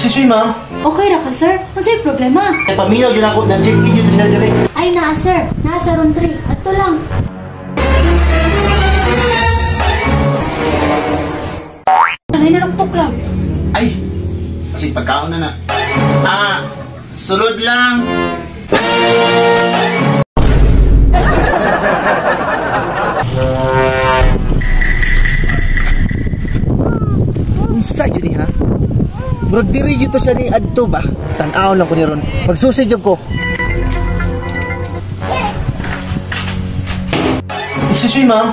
Excuse me, ma'am. Okay ra ka, sir. Unsay problema? Kay paminaw gyud ako, na-check-in yun sila dire. Ay naa, sir. Naa sa room 3. Adto lang. Anay na lang tuklab. Ay! Kasi pagkaon na na. Ah! Sulod lang! Unsa yun ni ha? Murag diri yun to siya ni adto ba? Tan-aw lang ko ni ron. Magsusi jud ko. Excuse me, ma'am.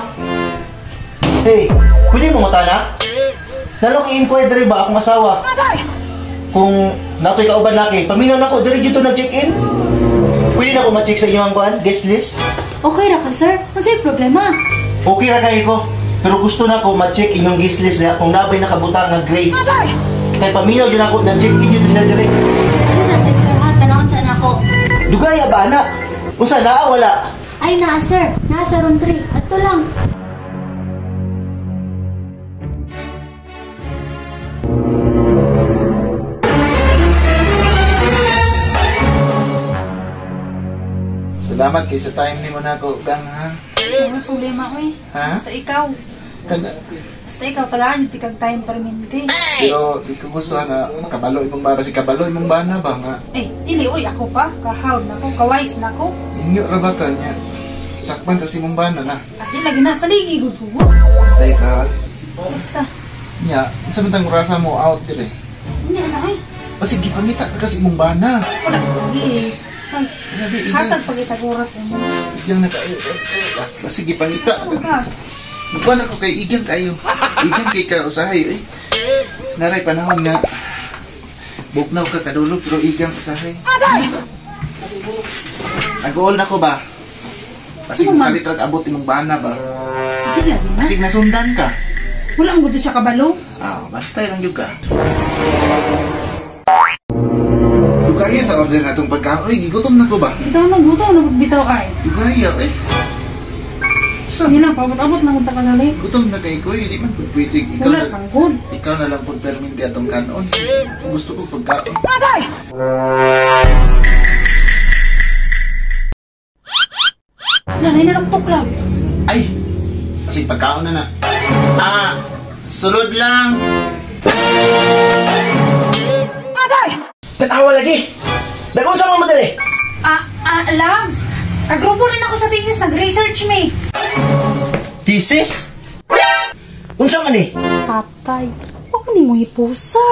Hey, pwede mo ngutana? Nalok i-inquire diri ba akong asawa? Kung natoy kauban laki, paminaw na ko diri jud to nag-check-in. Pwede na ko ma-check sa inyo ang kuan, guest list? Okay ra ka, sir. Unsay problema? Okay ra kayo ko. Pero gusto na ko ma-check inyong guest list na kung nabay nakabutang nga Grace. Kay paminaw jud ako, na-check-in jud sila diri. Ano na kay sir ha? Tanawon sa nako. Dugay ba ana? Unsa naa wala? Ay naa, sir. Naa sa room 3. Adto lang. Salamat kay sa time nimo na ako, Gang, ha? Wala problema ko eh. Ha? Basta ikaw. Kana, Basta ikaw talaan yung tikag time permente. pero di ko gusto nga makabalo imong bana si kabalo imong bana ba nga. Eh, dili oy ako pa. Kahawd na ko, kawais na ko. Inyo ra ba ka niya? Sakpan ta si imong bana na. At di lagi na sa ligi gud hugo. Tay ka. Basta. Nya, unsa man tang orasa mo out dire? Unya na ay. Kasi gipangita ka kasi imong bana. Wala lagi eh. Grabe, Hatag pagitag oras mo. Igang na kayo. Basi gipangita. Ano ka? Magkuhan ako kay Igang kayo. Igang kay ka usahay eh. Naray panahon nga bugnaw ka kadulog pero igang usahay. Nag-uol na ko ba? Basig Ano man? kalit rag abot imong bana ba? Di lagi na. Basig nasundan ka. Wala ang gusto siya kabalo. Ah, bantay lang gyud ka. Dugaya sa order na itong pagkaon. Uy, gigutom na ko ba? Bitaw nang gutom na magbitaw ay. Dugaya eh. Sa, Hindi lang, paabot-abot lang kung takalali. gutom na kay ko, hindi man pud pwede. Ikaw Wala na, kang good. ikaw na lang pud perminti atong kanon. Gusto ko pagkaon. Nanay na lang tuklab. Ay! Kasi pagkaon na na. Ah! Sulod lang! Tan-awa lagi. Dagon sa mga mo diri. Ah, love. Kagrupo rin ako sa thesis, nag-research me. Thesis? Unsa man ni? Patay. Huwag mo ni mo hipusa.